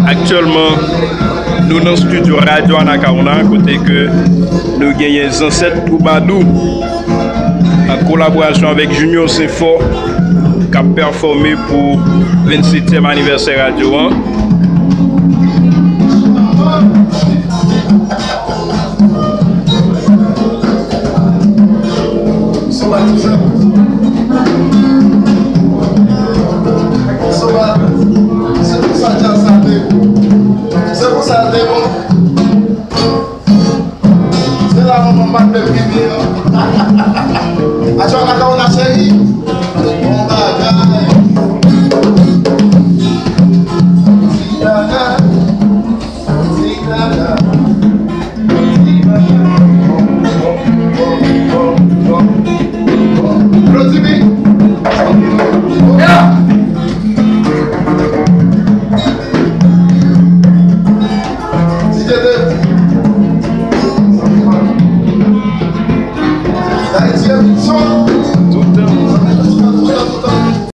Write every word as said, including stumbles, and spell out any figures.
Aktyèlman, nou nan estidyo Radyo Anacaona, kote ke nou genyen Zansèt Twoubadou, an kolaborasyon avèk Junior Senfò, k ap pèfòme pou vennsetyèm anivèsè radyo an. Se pou sa djaz sa te bon. Se pou sa l te bon. Se la manman m pa t vle m vini an. Radyo Anacaona